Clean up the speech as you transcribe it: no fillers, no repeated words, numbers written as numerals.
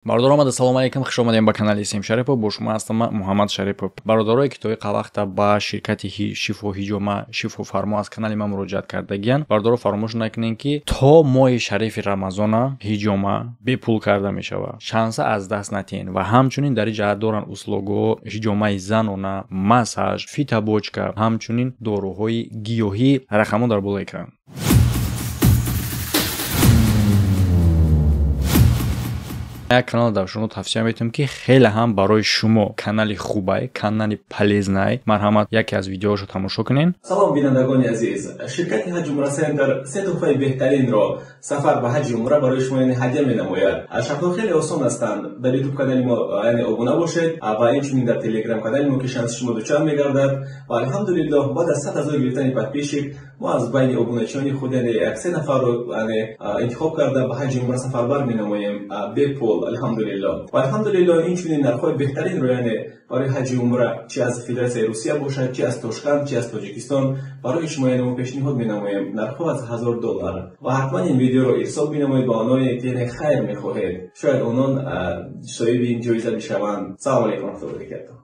Бародаро омада, салом алейкум, хуш омадем ба канали Исм Шарипов. Бо шумо ҳастам ман, Муҳаммад Шарипов. Бародарое ки то иқа вақта ба ширкати Шифо Ҳиҷома, Шифофармо аз канали ман муроҷиат кардагиянд, бародаро, фаромӯш накунед, ки то моҳи шарифи Рамазона ҳиҷома бепул карда мешавад. Шанса аз даст натиҳен. Ва ҳамчунин дар ин ҷаҳат доранд услугҳо: ҳиҷомаи занона, массаж, фитобочка, ҳамчунин доруҳои гиёҳӣ. Рақамҳо дар болои экран. Як канал дар шумо тавсия метавонем, ки хеле ҳам барои шумо канали хубай, канали полезнай. Марҳамат, яке аз видеоҳошо тамошо кунен. Салом, бинандагони азиз! Ширкати Ҳаҷ Умра Центр се туҳфаи беҳтаринро, сафар ба ҳаҷи умра, барои шумо, яъне, ҳадя менамояд. Шартҳо хеле осон ҳастанд. Дар Ютуб канали мо, яъне, обуна бошед ва инчунин дар Телеграм канали мо, ки шанси шумо дучанд мегардад. Ва алҳамдулиллоҳ, баъд аз 100 000 гирифтани подписчик, мо аз байни обуначиёни худ, яъне, як се нафарро, яъне, интихоб карда, ба ҳаҷи умра сафарбар менамоем бепул, алҳамдулиллоҳ. Ва алҳамдулиллоҳ, инчунин нархҳои беҳтаринро, яъне, барои ҳаҷи умра, чи аз Федератсияи Русия бошад, чи аз Тошканд, чи аз Тоҷикистон, барои шумо, яъне, мо пешниҳод менамоем. Нархҳо аз 1000 доллар. Ва ҳатман ин видеоро ирсол бинамоед ба оное ки, яъне, хайр мехоҳед, шояд онон соҳиби ин ҷоиза бишаванд. Салому алайкум, раҳматуллоҳи баракатуҳ.